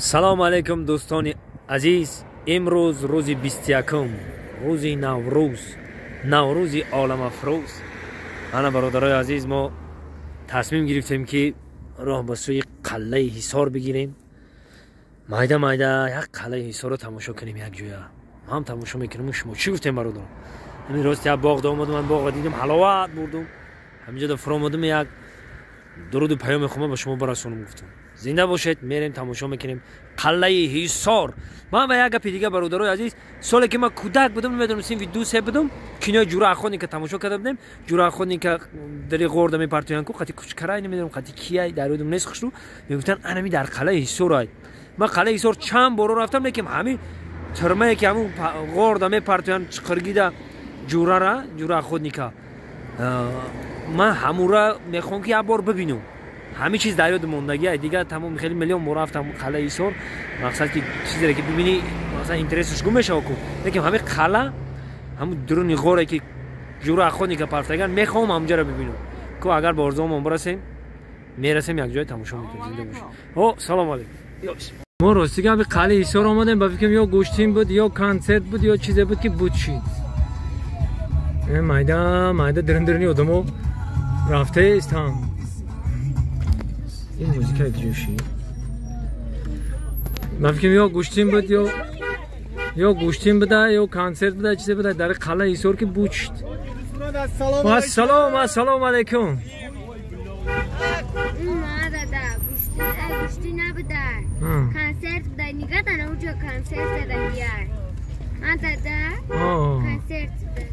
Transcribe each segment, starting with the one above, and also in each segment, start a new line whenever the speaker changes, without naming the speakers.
Салом алейкум дӯстони азиз. Имрӯз рӯзи 21-м, рӯзи Наврӯз, Наврӯзи оламафрӯз. Ана бародарои азиз, мо тасмим гирифтем ки роҳ ба сӯи қаллаи Ҳисор бигирем. Майда майда як қаллаи Ҳисорро тамошо кунем якҷоя. Ман тамошо мекунем, шумо чӣ гуфтем бародарон? Ҳамин рост як боғ омадам, ман боғро дидам, ҳаловат бурдум. Ҳаминҷо фуромадам, як дуруду паёми хума ба шумо барасонам гуфтам. Зинда бошед, мерем тамошо мекунем қаллаи Ҳисор. Ман ва як гапи дига бародарои азиз, соле ки ман кӯдак будам, намедонам синфи 2-3 будам, кинои Ҷура Охотника тамошо карда будем. Ҷура Охотника дари ғорда мепартоянд ку, қати кучкарай намедонам, қати кияй, дар ёдам нест хушрӯ, мегуфтанд анами дар қаллаи Ҳисор ай. Ман қаллаи Ҳисор чанд боро рафтам, лекин ҳамин тирмае ки ҳамун ғорда мепартоянд чиқиргида Ҷурара, Ҷура Охотника, ман ҳамура мехоҳам ки як бор бибинам. Ҳамин чиз дар ёд мондагӣ. Дигар тамом хеле миллион бор рафтам қаллаи Ҳисор, мақсад ки чизере ки бибинӣ, масалан интересаш гум мешава ку, лекин ҳамин қалла, ҳамун дуруни ғоре ки Ҷура Охотника партаган, мехоҳам ҳамунҷаро бибинам ку. Агар ба орзуомон бирасем, мерасем, як ҷое тамошо мекунем. Зинда бошед. О, салом алейкум. Мо рости гап қаллаи Ҳисор омадем, ба фикрам ё гӯштин буд, ё консерт буд, ё чизе буд ки буд шид. Майда майда дирин дирини одамо рафтаистам. Ин музика ҷӯши. Ман фикрам ё гӯштин буд, ё гӯштин буда, ё консерт буда, чизе буда дар қаллаи Ҳисор ки буд шид. Ассалом, ассалому алайкум.
Гӯштин набуда. Консерт буда, нигаҳ дана уҷо консерт дада. А дада консерт буда.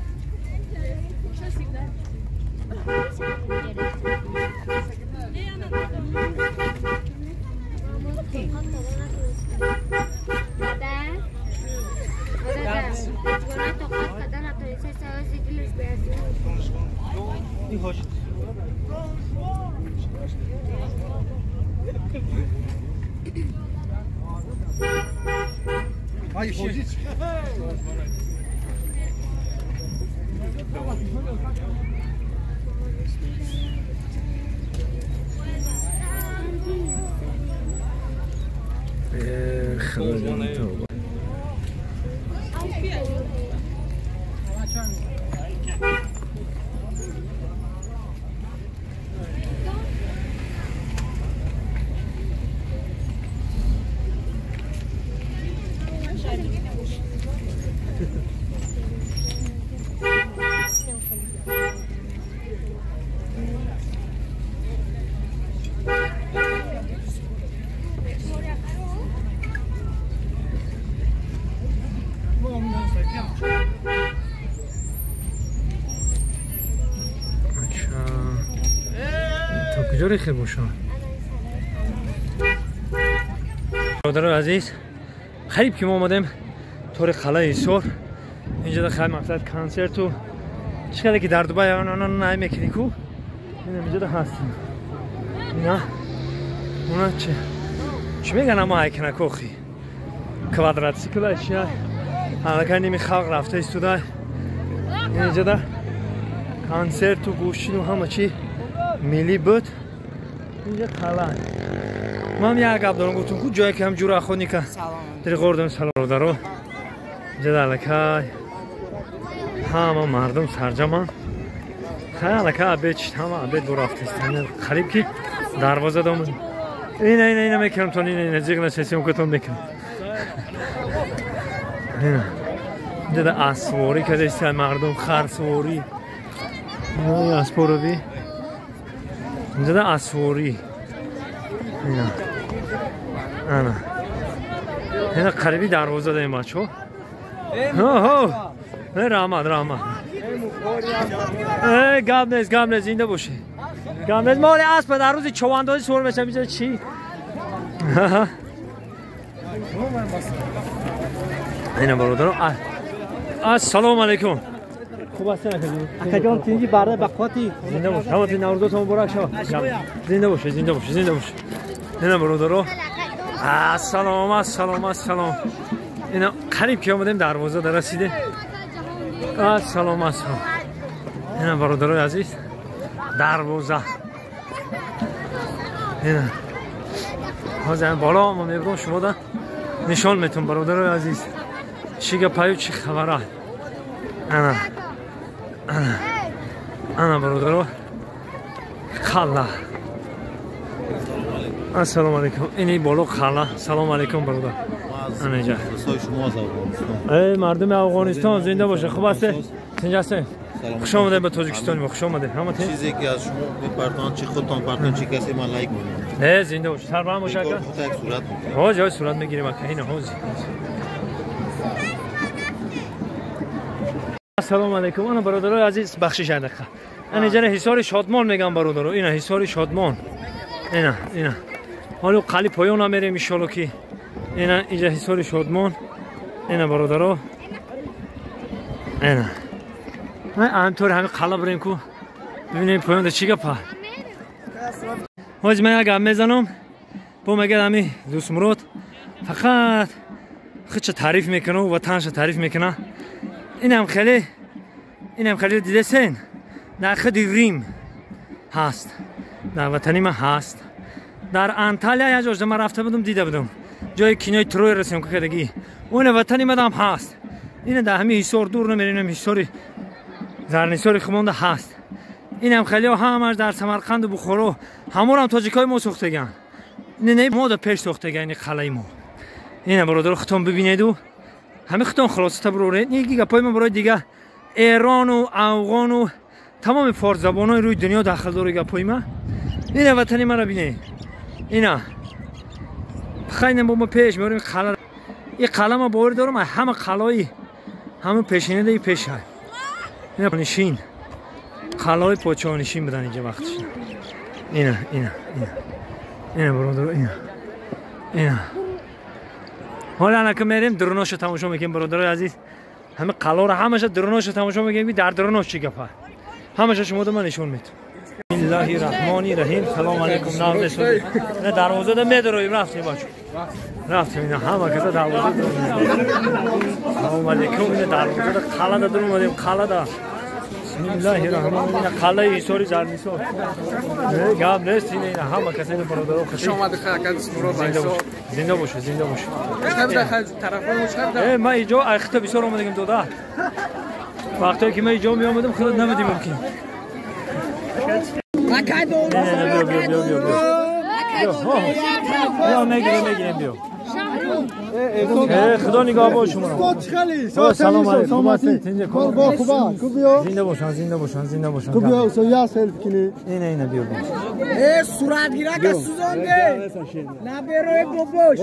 Куҷо рехе бошам? Бародарои азиз, қариб ки мо омадем тори қаллаи Ҳисор. Инҷода хеле мақсад консерту чӣ қадар ки дар Дубай най мекунӣ ку, инам инҷода ҳастем. Ина уна чи чӣ меган ама айканаку охи квадратсикла чи аллакай ними халқ рафта истода. Инҷода консерту гӯштину ҳама чи миллӣ буд. Инҷа қалла. Ман як гап дорам, гуфтум ку ҷое ки ҳам Ҷура Охотника дари ғор дорем. Салом бародаро. Инҷа аллакай ҳама мардум сарҷаман. Хай аллакай обед шид, ҳама обед бо рафтаистанд. Қариб ки дарвоза дом. Ина ина ина мекунам тон, ина ина ҷиғ нашасем кутон мекунам. Ина инҷа аспворӣ кардаистанд мардум, харсворӣ. Ина аспоро би. Инҷода аспворӣ. Ина. Ана. Ина қариби дарвоза даем бачаҳо. Ҳо. Раҳмат, раҳмат. Э, гап нест, гап нест, зинда бошед. Гап нест. Моли асп дар рӯзи човандозӣ сувор мешавам, инҷо чӣ? Ина бародарон. Ассалому алайкум. Хуб ҳастед акаҷон?
Акаҷон, тинҷи барда ба қуввати.
Зинда бошед. Ҳаматон Наврӯзотон муборак шавад. Зинда бошед, зинда бошед, зинда бошед. Ина бародаро. Ассалом, ассалом, ассалом. Ина қариб ки омадем дарвоза дарасидем. Ассалом, ассалом. Ина бародарои азиз, дарвоза. Ина. Ҳозир боло мо мебурам шумо да нишон метум бародарои азиз. Чӣ гапаю чӣ хабара. Ана. Ана. Ана бародаро. Қалла. Ассалому алайкум. Ини боло қалла. Салом алайкум бародар. Ана инҷа. Эй мардуми Афғонистон зинда боша. Хуб ҳастед? Тинҷ ҳастед? Хуш омадед ба Тоҷикистон мо. Хуш омадед. Ҳама тинҷ?
Чизе ки аз шумо мепартон, чи худтон партон, чи касе ман лайк мекунам.
Не, зинда бош. Сарбаланд бош ака.
Худат як сурат мегирем.
Ҳоҷ, ҳоҷ сурат мегирем ака. Ина ҳоҷ. Ассалому алайкум. Ана бародарои азиз, бахшиш як дақиқа. Ана инҷа ҳисори Шодмон мегам бародаро. Ина ҳисори Шодмон. Ина, ина. Ҳоло қали поён намерем иншоалло ки. Ина инҷа ҳисори Шодмон. Ина бародаро. Ина. Ҳамтор ҳами қалла бирем ку бибинем поёнда чӣ гапа. Ҳоҷ ман як гап мезанам. Бо мегӯяд ҳами Дӯстмурод фақат худша таъриф мекунад, ватанша таъриф мекунад. Инам хеле дидесен дар худи Рим ҳаст, дар ватани ман ҳаст. Дар Анталия як ҷо ман рафта будам, дида будам. Ҷои кинои Троя расем кадагӣ. Он ватани мадам ҳаст. Ина дар ҳами ҳисор дур намерем, ҳисори Зарнисори хумонда ҳаст. Инам хеле ҳамаш дар Самарқанду Бухоро ҳаморам тоҷикои мо сохтаган. Не мо да пеш сохтаган ин қалаи мо. Ина бародаро худтон бибинеду ҳами худтон хулосата буроред. Ин гапои ман барои дига Эрону Афғону тамоми форсзабонои рӯи дунё дахл дори гапои ман. Ина ватани маро бинед. Ина хайна бо мо пеш меорем қалла. Ин қалла ма бовар дорам ҳама қаллаи ҳама пешинадаи пеша. Ина нишин. Қаллаи подшоҳнишин будан инҷа вақтш. Ина, ина, ина. Ина бародаро, ина. Ина. Ҳола ана ки мерем дуруноша тамошо мекунем бародарои азиз. Ҳама қалларо ҳамаша дуруноша тамошо мекунем ки дар дурунош чӣ гапа. Ҳамаша шумо да ман нишон метам. Бисмиллаҳи раҳмони раҳим. Салом алайкум. Навзесуд. Ина дарвозада медароем, рафтем бачо. Рафтем ина ҳама каса дарвоза даромадем. Салом алайкум. Ина дарвозада қаллада даромадем, қаллада. Бисмиллаҳи раҳмони раҳим. Қаллаи ҳисори Зарнисор. Гап нест, ина ҳама каса ина бародаро
хуш омадед, ака Дӯстмурод.
Зинда бош, зинда бош.
Тарафҳои
Ман инҷо айхта бисёр омадагим дода. Вақтое ки ман инҷо меомадам, худат намедим мумкин. Биё, мегирем, мегирем, биё. Худо нигоҳ бо шумо. Салом алайкум. Зинда бошан, зинда бошан, зинда бошан. Ина, ина, биё, биё.
Сурат гирака сӯзонде. Наберои бобош.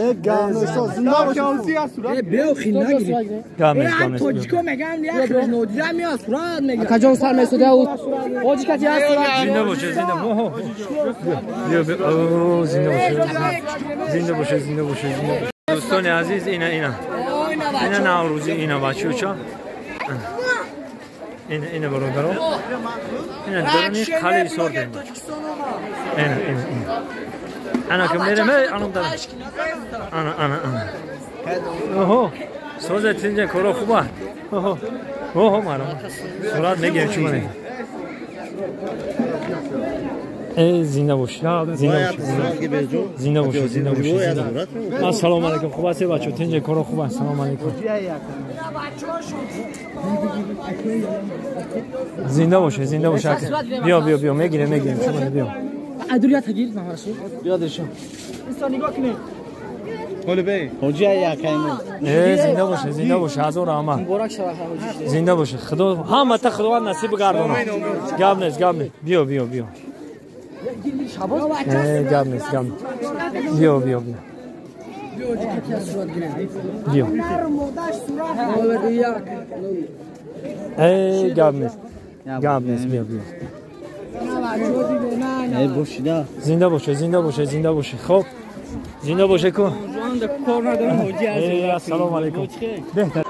Биё, хин нагирӣ. Тоҷико мегӯянд як нодира меояд сурат мегирад.
Акаҷон сар месуда ҳоҷи кати ҳаст сурат.
Зинда боша, зинда. Биё, биё. Зинда боша. Зинда боша, зинда боша, зинда боша. Дӯстони азиз, ина, ина. Ина Наврӯзӣ, ина бачаҳо. Ина, ина бародаро. Ина даруни қалаи ҳисор дем. Ина, ина, ина. Ана ки мерем, эй, анам дар. Ана, ана, ана. Оҳо, соза тинҷа коро хуба. Оҳо. Оҳо, марам. Сурат мегирем чӣ мане. Эй, зинда бош. Зинда бош. Зинда бош, зинда бош. Ассалому алайкум. Хуб ҳастед бачаҳо? Тинҷа коро хуб аст. Салом алайкум. Зинда бош, зинда бош. Биё, биё, биё, мегирем, мегирем. Чӣ мане, биё.
Адурия тагир наҳараши.
Биё дешо.
Инсон нигоҳ кунед.
Зинда бош, зинда бош. Ҳазор раҳмат.
Муборак шавад ҳоҷи.
Зинда бош. Худо ҳамата Худованд насиб гардонад. Гап нест, гап нест. Биё, биё, биё. Гап нест, гап нест. Биё, биё, биё. Биё. Эй, гап нест. Гап нест, биё, биё. Зинда бош, зинда бош, зинда бош. Хоб. Зинда бош ку. Ассалому алайкум. Беҳтар.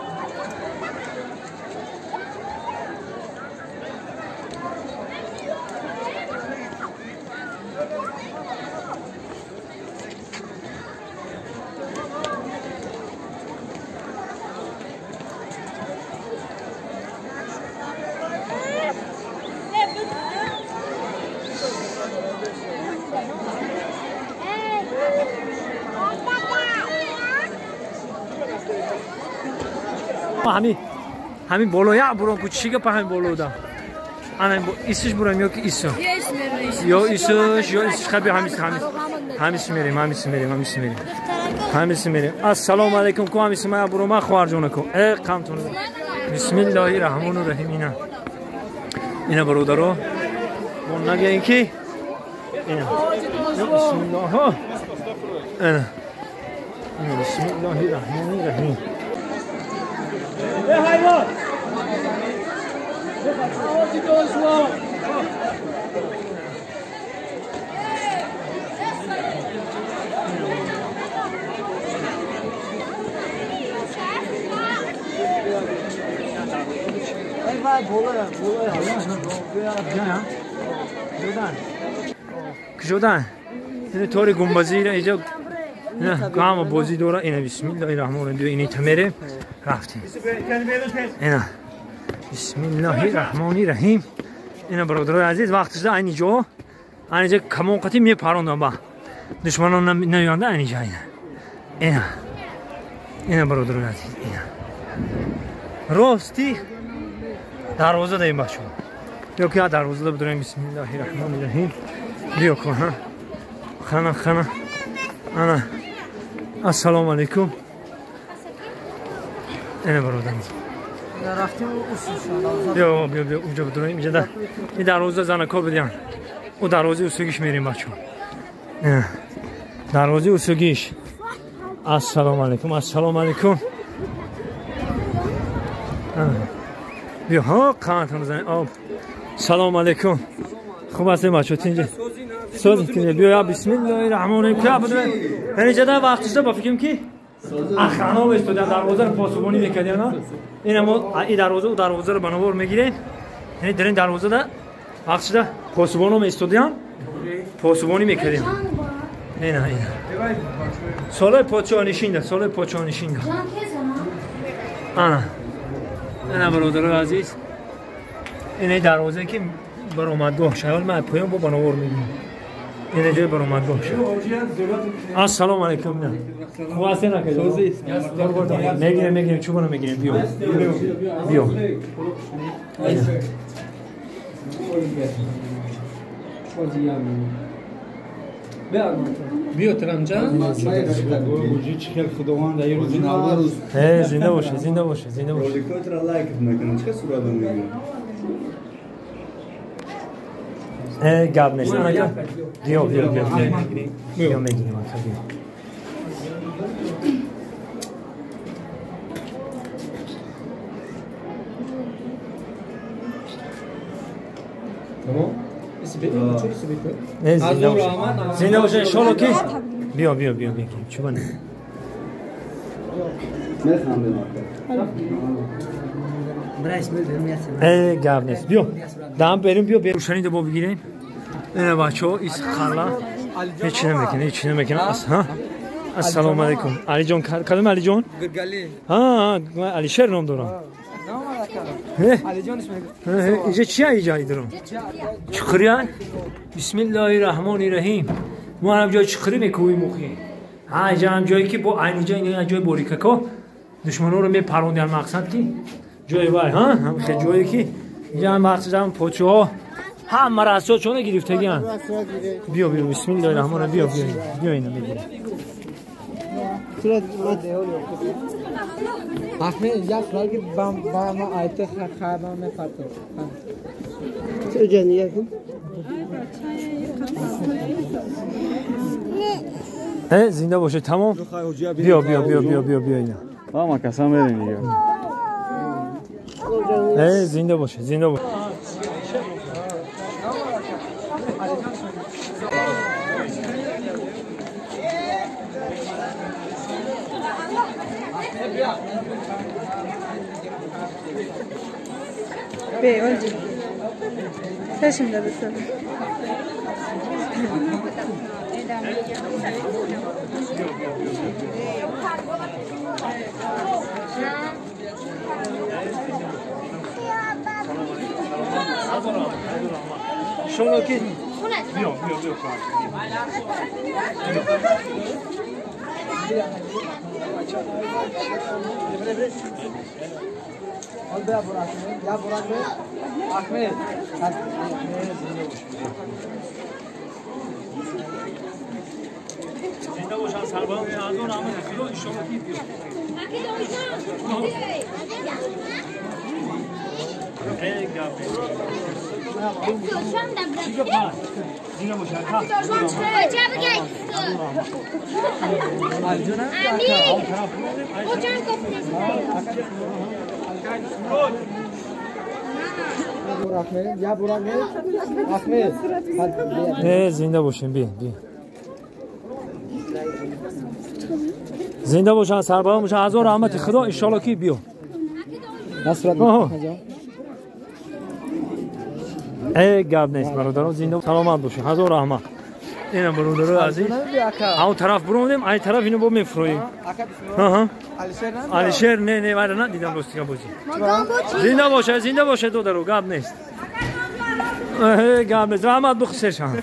Ҳамин боло як бурон ку чӣ гапа ҳамин боло да. Ана исиш бурам ё ки исо. Ё исиш, ё исиш хаби ҳамис ҳамис. Ҳамис мерем, ҳамис мерем, ҳамис мерем. Ҳамис мерем. Ассалому алайкум ку ҳамис ма буром ма хоҳарҷона ку. Э қамтон. Бисмиллоҳир раҳмонир раҳим ина. Ина бародаро. Мо нагӯем ки ина. Бисмиллоҳ. Ина. Бисмиллоҳир раҳмонир раҳим. Э ҳайвон. Кушодан. Ин тори гумбазӣ ира иҷо ҳама бозӣ дора. Ина бисмиллоҳир раҳмонир раҳим. Ини тамере рафтем. Ина бисмиллоҳир раҳмонир раҳим. Ина бародарои азиз, вақт шуда айни ҷо, айни ҷо камон қатӣ мепарондам ба душманон наёнда айни ҷо ина. Ина. Ина бародарои азиз, ина. Рости дарвоза даем бачо. Ё ки дарвоза бидорем. Бисмиллоҳир раҳмонир раҳим. Биё ку ҳа. Хана хана. Ана. Ассалому алайкум. Ина бародарам. Биё биё биё унҷо бидорем. Инҷа да ин дарвоза занако бидиан. О дарвозаи усугиш мерем бачо. Ина. Дарвозаи усугиш. Ассалому алайкум. Ассалому алайкум. Биё ҳа қантон зан. Об. Салом алайкум. Хуб ҳастем бачо тинҷа. Соз тинҷа. Биё я бисмиллоҳир раҳмонир раҳим. Ка бидем. Инҷа да вақт шуда ба фикрам ки охрана истодан дарвозаро посубонӣ мекардиан. Ина мо ин дарвоза, дарвозаро ба навор мегирем. Яъне дар ин дарвоза да вақт шуда посубоно меистодиан. Посубонӣ мекардиан. Ина ина. Солои подшоҳнишин да, солои подшоҳнишин да. Ана. Ина бародарои азиз, ин дарвозае ки баромадгоҳ шавад, ман поён бо бановор мегирам. Ин ҷои баромадгоҳ шавад. Ассалому алайкум. Хуб ҳастед ака? Мегирем, мегирем, чӯбона мегирем. Биё. Биё.
Биё Трамҷан.
Зинда боше, зинда боше, зинда боше.
Роликотро лайк мекунам. Чӣ сурат мегирам?
Гап нест. Биё, биё, биё. Биё мегирем ака, биё.
Тамом?
Зинда боше. Зинда боше, иншоалло ки биё, биё, биё, биё. Чӯбана. Гап нест. Биё. Дам берем, биё, берем. Рӯшанӣ бо бигирем. Ина бачаҳо, ис қалла. Ҳеч намекунад, ҳеч намекунад. Ҳа? Ассалому алайкум. Алиҷон, кадом Алиҷон? Ҳа, Алишер ном дорам. Инҷа чия инҷа идорам? Чуқурия? Бисмиллоҳир раҳмонир раҳим. Мо ҳам ҷои чуқурӣ мекӯвем мухи. Ҳа, инҷа ҳам ҷое ки бо айни ҷо ин ҷои борикако душманонро мепарондиан мақсад ки ҷои вай, ҳа? Ҳам хе ҷое ки инҷа ҳам мақсад ҳам подшоҳо ҳама расо чона гирифтагиан. Биё, биё, бисмиллоҳир раҳмонир раҳим. Биё, биё, биё ина мегирем.
Ахме як сурат ки ба ма айта хаба мепартам.
Зинда боше, тамом. Биё, биё, биё, биё, биё, биё ина.
Ама касам мерем дига.
Зинда боше, зинда боше.
Bey, önce. Sen şimdi de
Şunu ki. Biyo, biyo, biyo. زنده باشن سربلند باشن از اون رحمت خدا ان شاء الله زنده باشین بیا بیا زنده باشن سربلند باشن هزار رحمت خدا ان شاء الله کی بیا ای گپ نیست برادران زنده سلامت باشین هزار رحمت اینا برادرای عزیز اون طرف بروندیم این طرف اینو با میفرویم علیشیر نه نه ولی ندیدم راستی بازی زنده باشه زنده باشه دادرو گپ نیست گپ نیست رحمت بخششان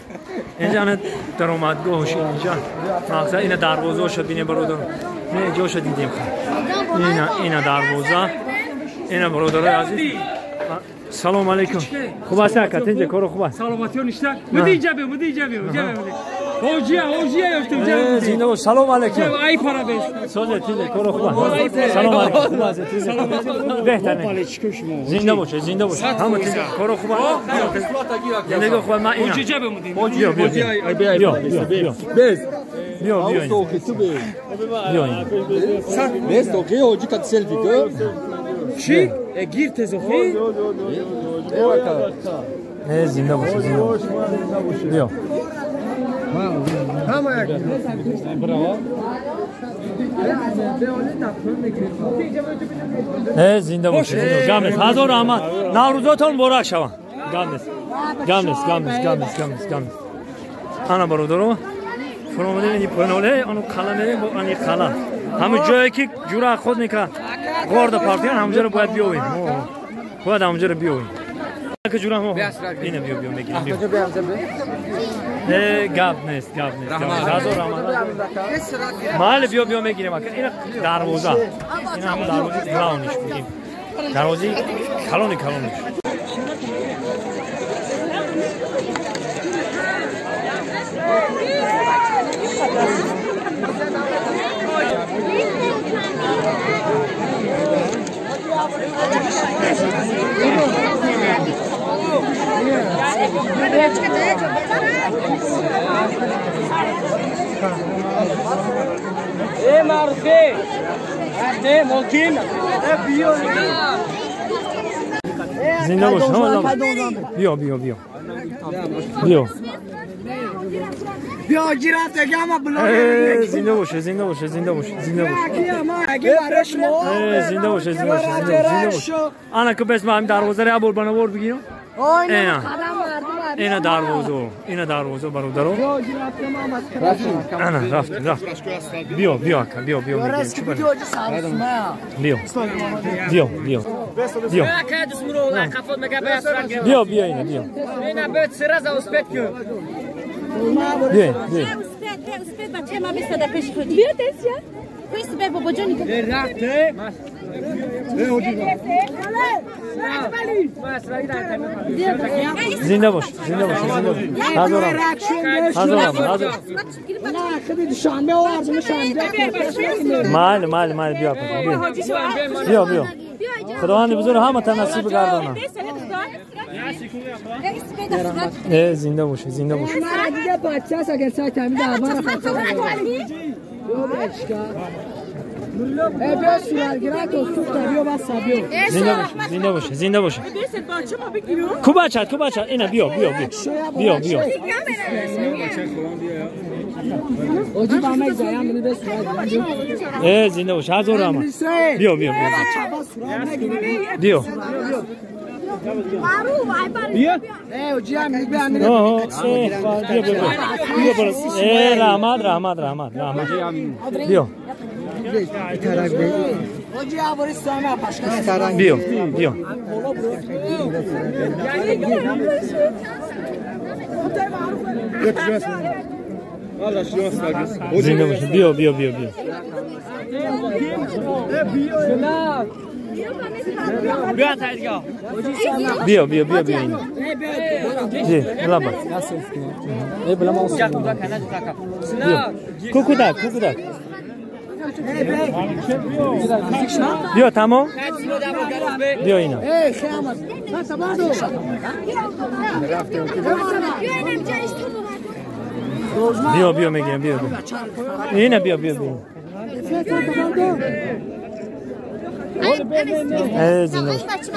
اینجا درآمدگاهش اینجا مقصد اینا دروازه شد بینه برادر نه جاشو دیدیم اینا دروازه اینا برادرای عزیز سلام علیکم خوب است اکا تنجه کارو خوب است
سلامتی ها نیشتک مدی اینجا بیا مدی اینجا بیا حاجیه حاجیه یافتم جا
زنده باش سلام علیکم
ای پارا بیس
سوزه تیزه کارو خوب است سلام علیکم خوب است تیزه بهتره زنده باشه زنده باشه همه تیزه کارو خوب است زندگی خوب من اینا
حاجی جا مدی
بیا بیا بیا بیا بیا بیا بیا بیا
بیس تو حاجی کات سلفی کو
چی گیر تزوخی
نه زنده باشه زنده باشه بیا نه زنده باشه گام نیست هزار رحمت نوروزاتون مبارک شوه گام نیست گام نیست گام نیست گام نیست گام نیست گام نیست انا برادرو فرامودیم این پاییناله آنو کلا میریم با آنی کلا همون جایی که جورا خود میکرد گارد پارتیان همونجا رو باید بیاوریم باید همونجا رو بیاوریم که جورا هم اینه بیا بیا میگیریم بیا گپ نیست گپ نیست هزار رحمت مال بیا بیا میگیریم اینا دروازه اینا همون دروازه کلانش میگیم دروازه کلانی کلانش
ای معروفه نه ممکن
زنده باش بیا بیا بیا بیا
بیا گیرفت دیگه اما بلوغ
زنده باشه زنده باشه زنده باشه زنده باشه زنده باشه زنده باشه زنده باشه انا که بس ما هم دروازه را ابر بنور بگیرم اینا اینا دروازه اینا دروازه برادرو انا رفت رفت بیا بیا بیا بیا بیا بیا بیا بیا بیا بیا اینا بیا بیا بیا زنده باش زنده باش زنده باش هزار هزار مال مال مال بیا بیا بیا خداوند بزرگ همه تا نصیب گردانه زنده باشه زنده باشه
دیگه بچه است اگر سعی تامین بیا صورت تو سوخت بیا بس بیا
زنده باشه زنده باشه زنده باشه کو بچت کو بچت اینا بیا بیا بیا بیا بیا زنده باشه هزار رحمت بیا بیا بیا بیا بیا بیا رحمت رحمت رحمت رحمت بیا بیا بیا Зинда бошед. Биё, биё, биё, биё. Биё, биё, биё, биё. Ҷи, лаба. Биё. Кукудак, кукудак. Биё, тамом? Биё ина. Биё, биё мегирам, биё, биё. Ина биё, биё, биё.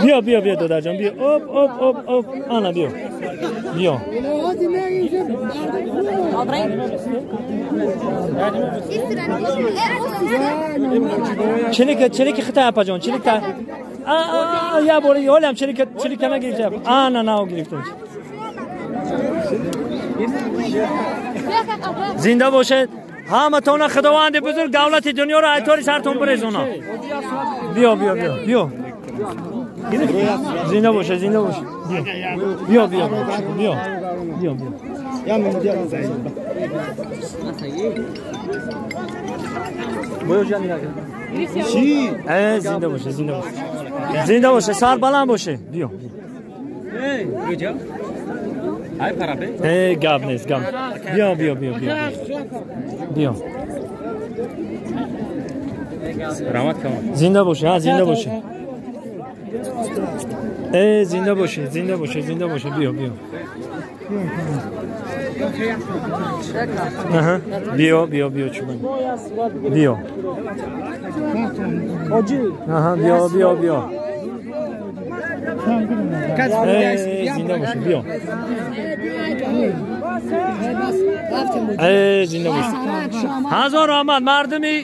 Биё, биё, биё, додарҷон, биё. Оп, оп, оп, оп. Ана биё. Биё. Челик, челик хита апаҷон, челик та. А, я бори, ҳолам челик, челик нагирифтам. Ана нав гирифтам. Зинда бошед. Ҳаматона Худованди бузург давлати дунёро айтори сартон бирезона. Биё, биё, биё, биё. Зинда боше, зинда боше. Биё, биё, биё. Биё, биё. Зинда боше, зинда боше. Зинда боше, сар баланд боше. Биё. Гап нест, гап. Биё, биё, биё, биё. Биё. Зинда боше, ҳа, зинда боше. Зинда боше, зинда боше, зинда боше. Биё, биё. Аҳа. Биё, биё, биё, чубан. Биё. Аҳа, биё, биё, биё. Зинда боше, биё. Зинда боше. Ҳазор раҳмат мардуми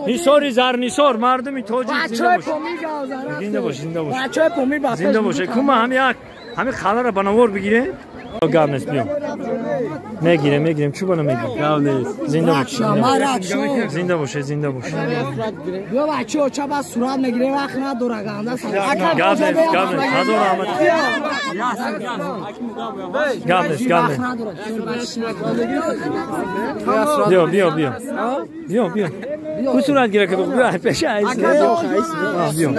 Нисори Зарнисор, мардуми тоҷик, зинда боше. Зинда боше, зинда боше. Зинда боше. Кума ҳами як ҳами қаларо ба навор бигирем? Гап нест, биё. Мегирем, мегирем, чӯ бана мегирем? Гап нест. Зинда боше. Зинда боше, зинда боше.
Биё бачаҳо, чаба сурат мегирем, вақт надора ганда.
Гап нест, гап нест. Ҳазор раҳмат. Гап нест, гап нест. Биё, биё, биё. Биё, биё. Ку сурат гира ки биё пеша айс. Биё.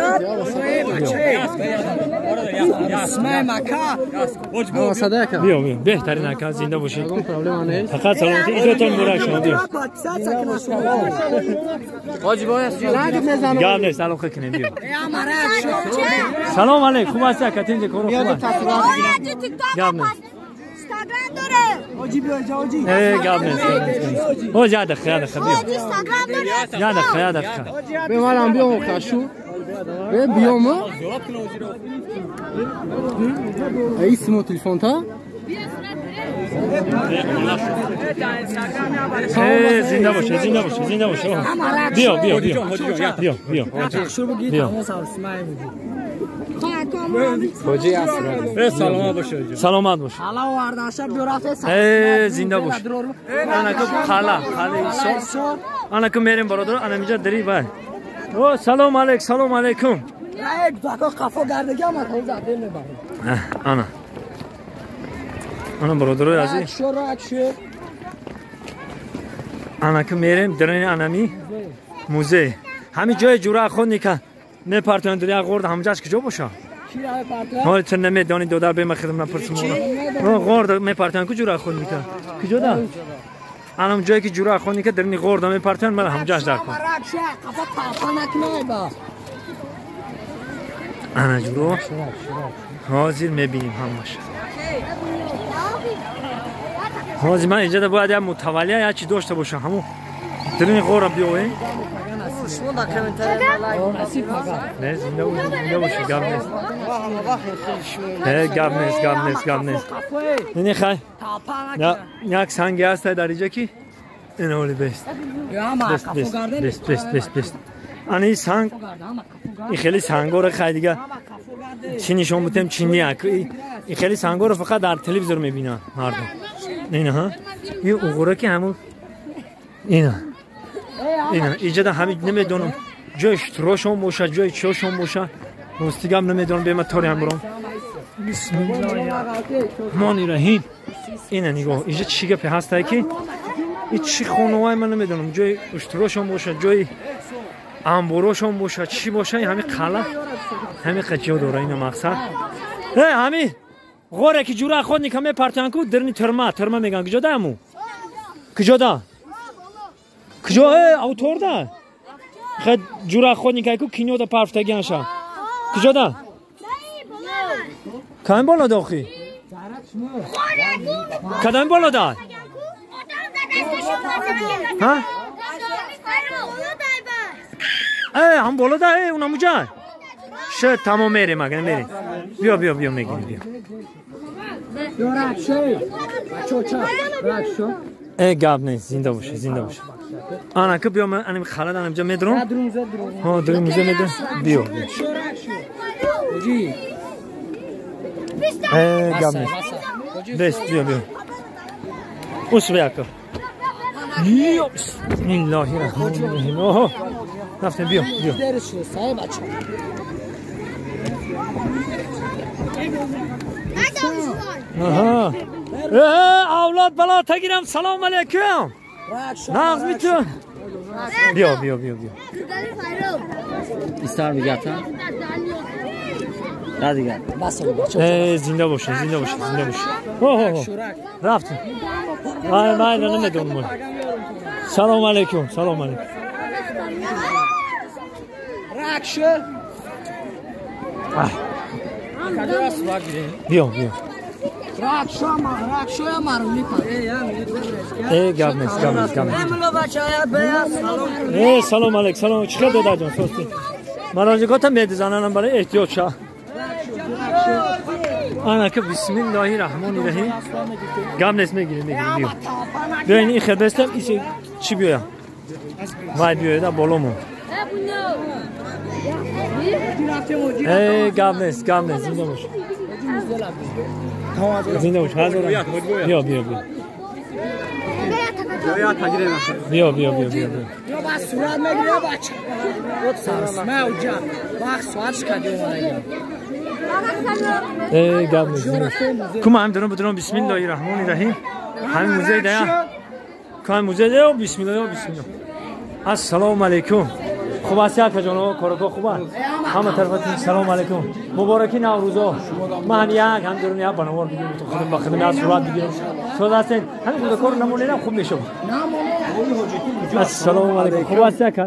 Биё, биё. Беҳтарин ака, зинда бошед. Фақат саломатӣ, идотон муборак шумо, биё. Гап нест, алоқа кунем, биё. Салом алейк, хуб ҳасти ака, тинҷи коро хуб аст. Гап нест. Гап нест, гап нест. Ҳоҷ, як дақиқа, як дақиқа, биё. Як дақиқа, як дақиқа.
Бемалам биё, хашу. Биём. Исмо телефонта?
Зинда боше, зинда боше, зинда боше. Биё, биё, биё. Биё, биё. Биё.
Саломат боше.
Саломат боше. Зинда боше. Анаку қала, қала Исо. Анаку мерем бародар, ана инҷа дари бай. О, салом алейк, салом алейкум. Ана. Ана бародарои азиз. Анаку мерем дарини анами музей. Ҳами ҷои ҷура хонника мепартоянд як ғорд ҳамҷаш куҷо боша? Ҳоли ту намедонӣ додар бема хидм напурсим. Ғорд мепартоянд ку ҷура хонника? Куҷо да? Анам ҷое ки ҷура хонника дарини ғорд мепартоянд, мана ҳамҷаш дар кун. Ана ҷуро ҳозир мебинем ҳамаш. ҳозир ман инҷа бояд як мутаваллия як чи дошта бошам, ҳамун дарини ғорро биёвем. Не, зинда боши, гап нест. Гап нест, гап нест, гап нест. Ини хай, як санги ҳаст дар инҷа ки ин ҳоли бест. Бест, бест, бест, бест, бест, бест. Ана ин санг, ин хеле сангоро хай дига чӣ нишон бутем, чӣ не. Ин хеле сангоро фақат дар телевизор мебинанд мардум. Ина ҳа, ин уғура ки ҳамун ина. Ина, иҷада ҳами намедонам ҷои шутурошон бошад, ҷои чиёшон бошад. Рости гап намедонам, бема тори ҳам бурам. Бисмиллоҳи раҳмони раҳим. Ина нигоҳ, инҷа чӣ гапе ҳастае ки ин чӣ хонаҳое ман намедонам, ҷои уштурошон бошад, ҷои анборошон бошад, чӣ бошад, ҳамин қалъа ҳамин ҷо дора. Ина мақсад ҳамин ғоре ки ҷура охотника мепартоянд ку дирни тюрма, тюрма мегӯянд. Куҷо да аму? Куҷо да? Куҷо? Авторда? Хе ҷура охотника ку кинода парфтагианша. Куҷо да? Кадом боло да охи? Кадом боло да? Ҳа? Ҳам боло да, унамуҷа. Ше тамом мерем, агар мерем. Биё, биё, биё мегирем, биё. Гап нест, зинда боша, зинда боша. Ана ки биё, ман аним халад анамҷа медром. Ҳо, дурум муза медром. Биё, биё. Гап нест. Бес, биё, биё. Ус бияка. Биё, бисмиллоҳи раҳмони раҳим. Оҳо. Рафтем, биё, биё. Аҳа. Авлод бало тагирам, салом алейкум. Нағз миту. Биё, биё, биё, биё.
Истар мегата. Да дигар.
Зинда боша, зинда боша, зинда боша. Оҳо. Рафтем. Вай, вай, намедонам. Салом алейкум, салом алейкум.
Ракшо.
Биё, биё. Гап нест, гап нест, гап нест. Салом алейкум, салом. Чӣ хел додаҷон, сости? Мароҷикота медизананам барои эҳтиёт ша. Ана ки бисмиллоҳи раҳмони раҳим. Гап нест, мегирем, мегирем, биё. Биё, ин хел бестам, ин чӣ биёям? Вай биёяда боломон. Гап нест, гап нест, зинда бош. Зинда бош, ҳазор. Биё, биё, биё. Биё, биё, биё, биё. Гап нест. Ку ман ҳам дорам бидорам, бисмиллоҳи раҳмони раҳим. Ҳамин музей дая. Ку ҳамин музей дая, бисмиллоҳ, бисмиллоҳ. Ассалому алайкум. Хуб аст яка ҷон, корако хуб аст. Ҳама тарафатон салом алейкум. Мубораки Наврӯзо. Ман як ҳам дорам як банавор бигирам, то худам ба худам як сурат бигирам. Соз ҳастен. Ҳамин худакор намонем хуб мешавад. Ассалому алейкум. Хуб аст яка?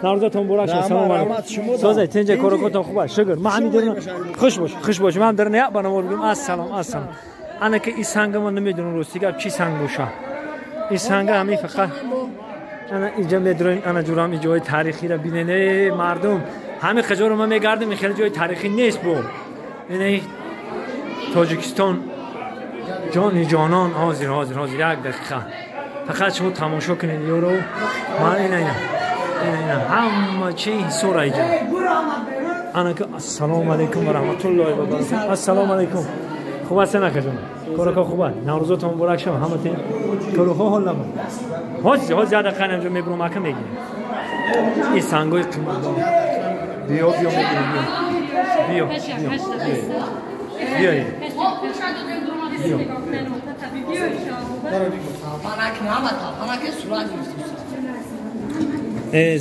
Наврӯзатон муборак шуд. Салом алейкум. Соз тинҷа коракотон хуб аст. Шукр. Ман ҳамин дорам. Хуш бош, хуш бош. Ман дорам як банавор бигирам. Ассалом, ассалом. Ана ки ин санга ман намедонам рости гап чӣ санг бошад. Ин санга ҳамин фақат ана инҷа медроем, ана ҷурам ин ҷои таърихиро бинед. Э мардум, ҳамин қаҷоро ма мегардем, ин хеле ҷои таърихӣ нест бо. Ина Тоҷикистон ҷони ҷонон. Ҳозир, ҳозир, ҳозир, як дақиқа. Фақат шумо тамошо кунед ёро. Ман ина ина ина ина ҳама чи ҳисора инҷа. Ана ки ассалому алайкум ва раҳматуллоҳи ва баракатуҳ. Ассалому алайкум. Хуб аст ака ҷон? Корако хуб аст? Наврӯзотон муборак шавад ҳаматон. Корако ҳол набуд. Ҳозир, ҳозир як дақиқа инҷо мебурам, ака мегирем. Ин сангои қиматбаҳо. Биё, биё мегирем, биё. Биё, биё, биё. Биё.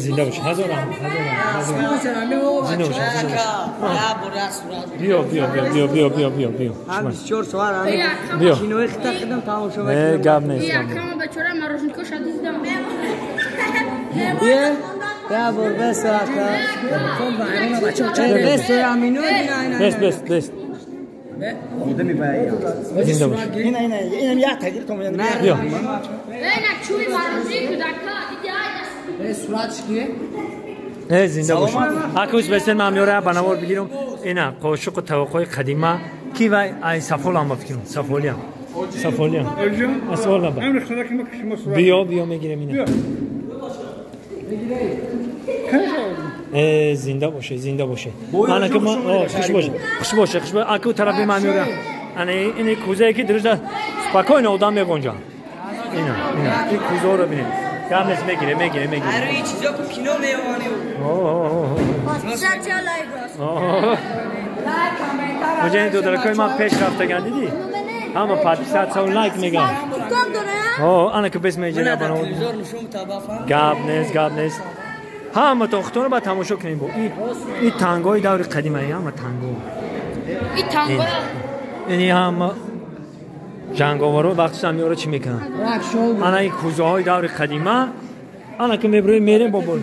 Зинда бош, ҳазор раҳмат, ҳазор раҳмат. Зинда бош, зинда бош. Биё, биё, биё, биё, биё, биё, биё, биё.
Ҳам 24 соат ҳамин.
Биё.
Кинои хита хидам тамошо мекунам.
Гап нест, гап нест.
Биё. Я бор бес ака. Бес амино ина.
Бес, бес, бес. Зинда бош.
Ина, ина, ина як тагир то меяд.
Биё. Зинда бош. Акус бесен ман меора банавор бигирам. Ина қошуқу тавоқҳои қадима ки вай ай сафолам ба фикрам, сафолиам. Сафолиам. Асвол ба. Биё, биё мегирем ина. Зинда боше, зинда боше. Ана ки ман хуш боше, хуш боше, хуш боше. Аку тарафи ман меора. Ана ин кӯзае ки дурӯза спокойно одам меғонҷа. Ина, ина, ин кӯзаро бинед. Гап нест, мегире, мегире, мегире.
Ҳар ин чизо ку кино меомонӣ.
Оҷа ин додаракои ман пеш рафтаган, дидӣ? Ҳама подписаться лайк меган.
TikTok дора?
ана ки бес меҷера бано. Гап нест, гап нест. Ҳама тохтонро ба тамошо кунем бо. И тангои даври қадима, ҳама танго.
И танго.
Ини ҳама ҷанговаро вақтиш ҳамиёро чӣ мекунанд? Ана и кӯзаҳои даври қадима. Ана ки меброем мерем бобо.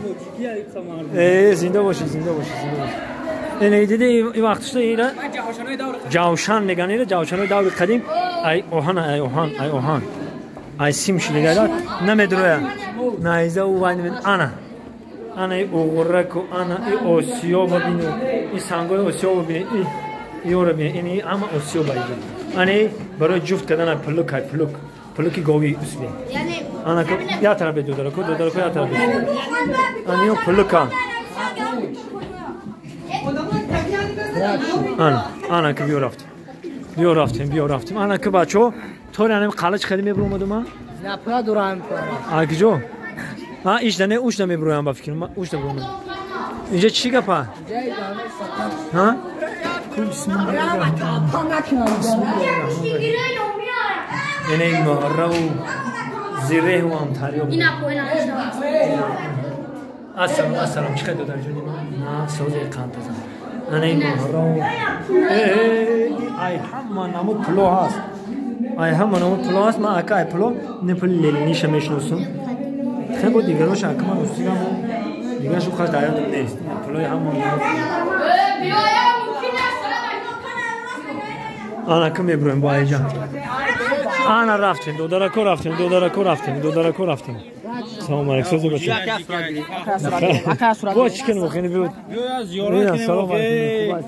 Зинда бошӣ, зинда бошӣ, зинда бошӣ. Ин диди и вақтишта ира ҷавшан меган, ира ҷавшанои даври қадим. Ай оҳан, ай оҳан, ай оҳан. Ай сим шидагада намедроя. Найза у вай намед. Ана. Ана и уғурраку, ана и осиёба бину. И сангои осиёба бину. И иёра бину. Ин ҳама осиёба иҷа. Ана барои ҷуфт кардан пулук, ай пулук. Пулуки гови усби. Ана я тараф додараку, додараку я тараф. Ана ё пулука. Ана, ана ки биё рафтем. Биё рафтем, биё рафтем. Ана ки бачо, тори анам қалач хади мебуромадум а?
На пура дурам.
А киҷо? А ишда не, ушда мебуроям ба фикрам. Ушда буромадам. Инҷа чӣ гапа? Ҳа? Ине муҳраву зиреҳу ҳамтарё. Ассалом, ассалом. Чӣ қадр додарҷони ман? На, сози қандтазан. Ана ин муҳраву. Ай ҳама намуд пуло ҳаст. Ай ҳама намуд пуло ҳаст. Ман ака ай пуло не пули лениниша мешиносам. Хеле бо дигарош ака ман ростигам дигараш хаш дар ёдам нест. Пулои ҳама ана ки мебуроем бо айҷа. Ана рафтем, додарако рафтем, додарако рафтем, додарако рафтем. Салом алейкум, сози бача. Бо чӣ кунем охи биё. Салом алейкум.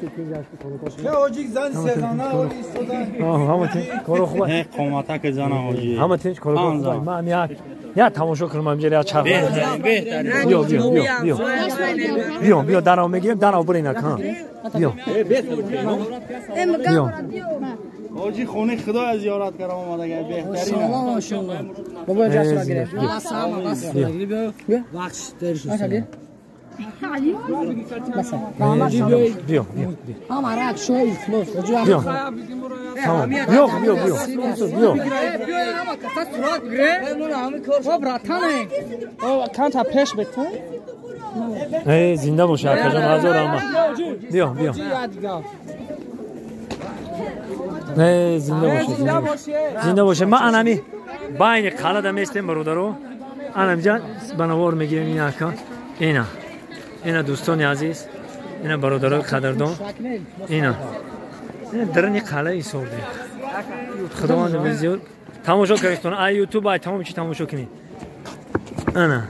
Ҳама тинч, коро хуб.
Қомата ки зана ҳоҷи.
Ҳама тинч, коро хуб. Ман як я тамошо кунам ҳамҷа я чарх. Биё, биё, биё, биё. Биё, биё, дарав мегирем, дарав бурин ака. Биё. Биё.
ҳоҷи хонаи худо аз зиёрат кардам омадага беҳтарин.
Машаллоҳ. Бобо ҷашн гирифт. Вақт дер шуд.
Биё, биё.
Ҳама рак шои илтимос.
Биё. Биё, биё, биё. Биё.
Ҳама каса сурат гире. О братане. О канта пеш бетон.
Зинда боши акаҷон, ҳазор раҳмат. Биё, биё. Зинда бошед, зинда бошед. Зинда бошед. Ман анами байни қалада местем бародаро. Анамҷа ба навор мегирем ин ака. Ина. Ина дӯстони азиз, ина бародарои қадрдон. Ина. Ина дарни қалаи сорде. Худованд бизёр. Тамошо кардед. Ай YouTube ай тамом чи тамошо кунед. Ана.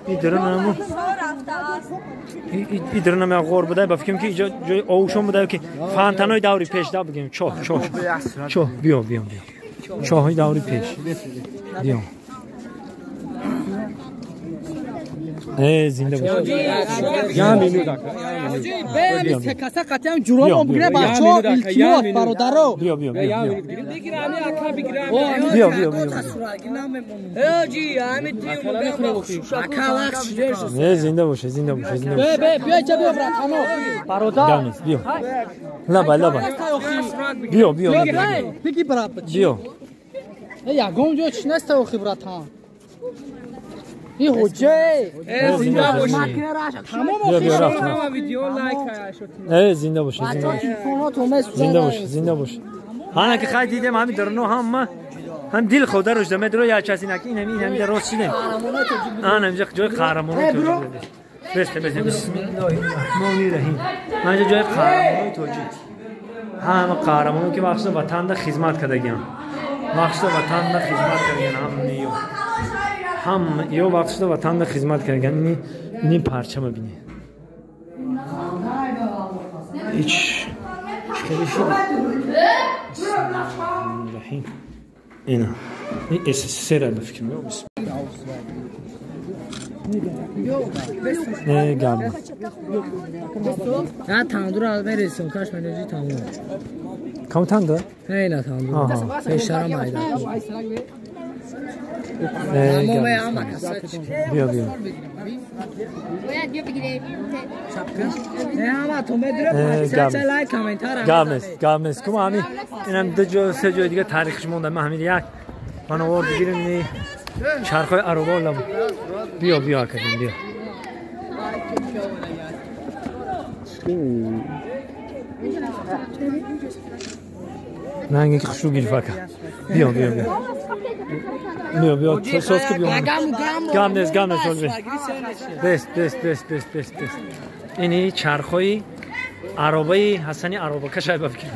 И дарнамо. И дарнаме ғор буда, ба фикрам ки иҷо ҷои овшон буда ки фонтанои даври пеш да бигем. Чоҳ, чоҳ. Чоҳ, биё, биё, биё. Чоҳи даври пеш. Биё. Зинда бош.
Каса қатъиан ҷуромон бигире бачаҳо илтимос бародаро.
Биё, биё, биё. Биё, биё, биё. Зинда бош, зинда бош, зинда бош.
Биё иҷа биё братано. Бародар.
Биё. Лаба, лаба. Биё, биё.
Биги брат.
Биё.
Ягон ҷо чи неста охи братан. И ҳоҷа.
Зинда бош.
Тамом
охи. Зинда бош, зинда бош. Зинда бош, зинда бош. Ана ки хай дидем ҳами дарно ҳама ҳам дил хода рӯжда медро я часи наки ин ҳами ин ҳами рост шидем. Ана инҷа ҷои қаҳрамонои тоҷик. Бес, бес, бисмиллоҳир раҳмонир раҳим. Инҷа ҷои қаҳрамонои тоҷик. Ҳама қаҳрамоно ки вақти ватанда хизмат кардагиан. Вақти ватанда хизмат кардагиан ҳамниё. Ҳам ё вақти ватанда хизмат кардагиан. Ини парчама бинед. Ич хеле шуд. Бисмиллоҳир. Ина. Ин СССР ба фикрам. Гап.
На тандур аз мересим, каш менежи тамом.
Кам тандур?
Не, на тандур. Пештара майда.
Биё, биё. Гап нест, гап нест. Кум ҳами инам ду ҷо, се ҷои дига таърихш монда. Ман ҳамин як Ман овор бигирем ни чархои ароба лаб. Биё биё акаҷон биё. Ранги ки хушрӯ гирифт ака. Биё биё биё. Биё биё сос ки биё. Гам нест гам нест ҳоҷи. Бес бес бес бес бес бес. Ини чархои аробаи Ҳасани аробакаш ай ба фикр.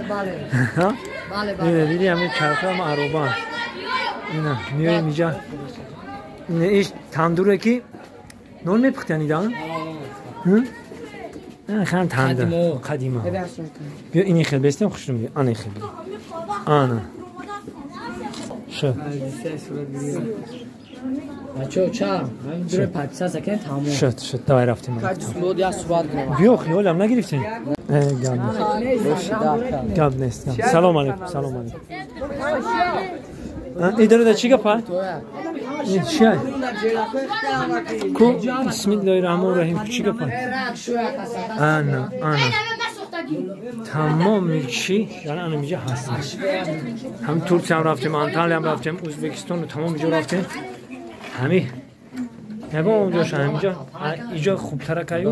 Бале. Диди ҳамин чархои ҳам ароба. Ина миёем инҷа. Иш тандуре ки нон мепухтян ида? Хан тандур. Қадима. Биё ини хел бестем хушрӯ меояд. Ана хел. Ана. Шуд.
Бачо ча, ҳамин дуре подписаться кунед тамом.
Шуд, шуд, давай рафтем. Биё хиёлам нагирифтем. Гап нест. Гап нест. Салом алейкум, салом алейкум. Идарода чӣ гапа? Чӣ? Ку бисмиллоҳи раҳмони раҳим чӣ гапа? Ана, ана. Тамоми чӣ дар ана инҷа ҳаст. Ҳам Туркия ҳам рафтем, Анталия ҳам рафтем, Ӯзбекистон ва тамом ҷо рафтем. Ҳами ягон онҷош ҳаминҷо иҷо хубтара каю.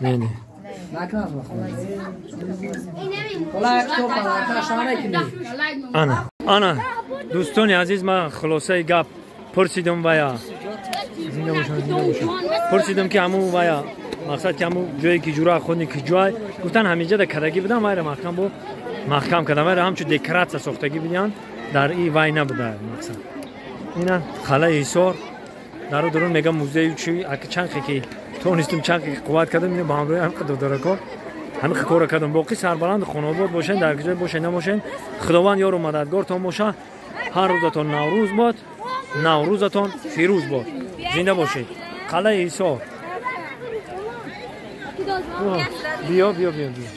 Не не. Ана ана дӯстони азиз, ман хулосаи гап пурсидум вая зинда бошанд, зинда бошанд. Пурсидум ки ҳамун вая мақсад ки ҳамун ҷое ки ҷура хуни ки ҷой гуфтан ҳаминҷа да кардагӣ будам, вайра маҳкам бо маҳкам кардам, вайра ҳамчун декоратсия сохтагӣ будиян, дар и вай набуда мақсад. Ина қалаи Ҳисор дару дурун мегам музею чи аки чанд ки тонистум чанд ки қувват кардам, ино ба ҳамроҳи ҳам додарако ҳамин кора кардам. Боқӣ сарбаланд хонобод бошен, дар ҷой бошен набошен, Худованд ёру мададгортон боша. Ҳар рӯзатон Наврӯз бод, Наврӯзатон фирӯз бод. Зинда бошед. Қалаи Ҳисор. Биё биё биё биё.